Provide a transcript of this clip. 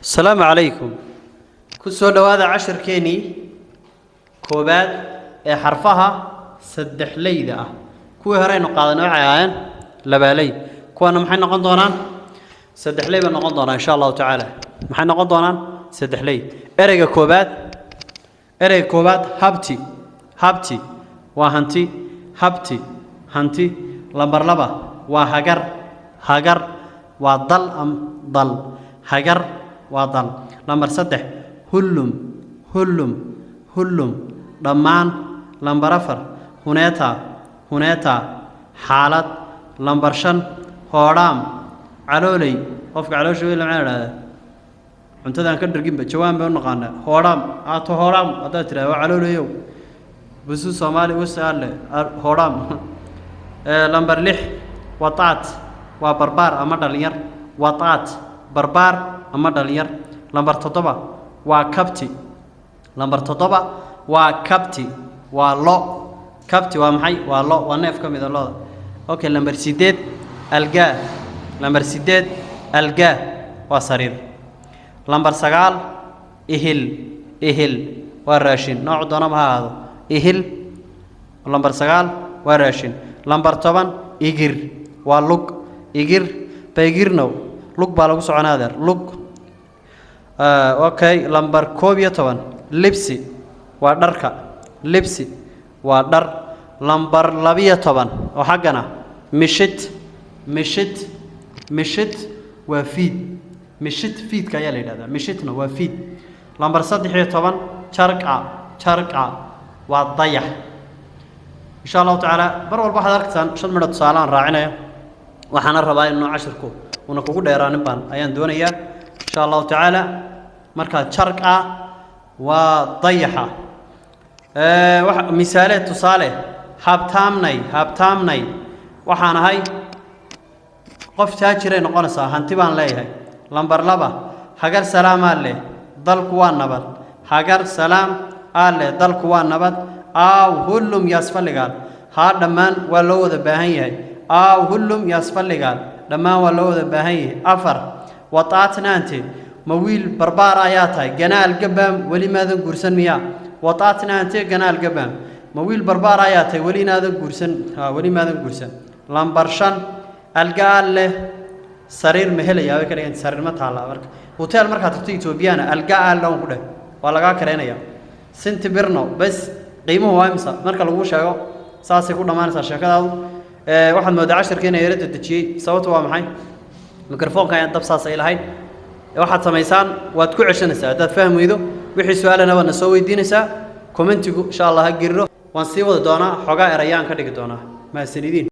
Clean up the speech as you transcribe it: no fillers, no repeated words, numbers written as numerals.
Asalaamu calaykum. Ku soo dhowaada cashirkeennii koowaad ee xarfaha saddexleyda ah. Kuwii horeynu qaadanay waxay ahaayeen labaaley, kuwana maxay noqon doonaan? Saddexley bay noqon doonaan, insha Allahu tacaala. Maxay noqon doonaan? Saddexley. Ereyga koowaad, ereyga koowaad: habti. Habti waa hanti. Habti, hanti. Lambar 2 waa hagar. Hagar waa dal am dal. Hagar waa dal. Lambar 3: hullum. Hullum, hullum, dhammaan. Lambar 4: huneeta. Huneeta, xaalad. Lambar 5: hoodhaam, calooley. Qofka caloosha weyn maxaa idhahdaa? Cuntadaan ka dharginba jawaan bay u naqaanaa. Hoodhaam aato, hoodhaam haddaad tidhahda waa calooleyow. Busu Soomaali usaale hoodhaam. Lambar 6: wataat, waa barbaar ama dhalinyar. Wataat, barbaar ama dhalinyar. Lambar 7 waa kabti. Lambar 7 waa kabti, waa lo. Kabti waa maxay? Waa lo, waa neef ka mid a loda. Okay, lambar 8: algaa. Lambar 8: algaa, waa sariir. Lambar 9: ihil. Ihil waa raashin, noocu doonaba ha ahaado. Ihil, lambar 9 waa raashin. Lambar 10: igir, waa lug. Igir baygirnow, lug baa lagu soconaa, adeer, lug. Okay, lambar 11: libsi, waa dharka. Libsi waa dhar. Lambar 12 oo xaggana: mishit. Mishit, mishit waa fiid. Mishit fiidka ayaa la yidhahdaa, mishitna waa fiid. Lambar 13: jarqa. Jarqa waa dayax. Insha Allahu tacaala, bar walba waxaad arkaysaan shan midho tusaale aan raacinaya. Waxaana rabaa inuu cashirku una kugu dheeraanin baan ayaan doonayaa, insha Allahu tacaala. Marka jarqa waa dayaxa. Misaale, tusaale: habtaamnay. Habtaamnay, waxaan ahay qof taajiray noqonaysaa, hanti baan leeyahay. Lambar 2: hagar salaamaa leh, dalku waa nabad. Hagar salaam aa leh, dalku waa nabad. Aaw, hullum yaasfalligaal. Haa, dhammaan waa loo wada baahan yahay. Aaw, hullum yaasfalligaal, dhammaan waa loo wada baahan yahay. 4: wataatnaante, ma wiil barbaar ayaa tahay? Ganaal gabaam, weli maadan guursan miyaa? Wataatnaante ganaal gabaam, ma wiil barbaar ayaa tahay, weli inaadan guursan? Ha, weli maadan guursan. Lambar 5: algaal leh, sariir ma helayaa? Way ka dhigan sariir ma taallaa. Marka hotel markaad tagto Etoobiyana, algaal leh ku dheh, waa lagaa kareynaya. Sinti birno bes, qiimuhu waa imisa? Marka laguu sheego, saasay ku dhammaanaysaa sheekadaadu. Waxaad moodaa cashirka inay yara dedejiyey. Sababtu waa maxay? Mikrofoonka ayaan dab saas ay lahayn. Waxaad samaysaan, waad ku ceshanaysaa haddaad fahmi weydo. Wixii su-aalana waadna soo weydiinaysaa. Commentigu insha Allah ha geriro. Waan sii wadi doonaa, xoogaa erayaan ka dhigi doonaa. Mahadsanidin.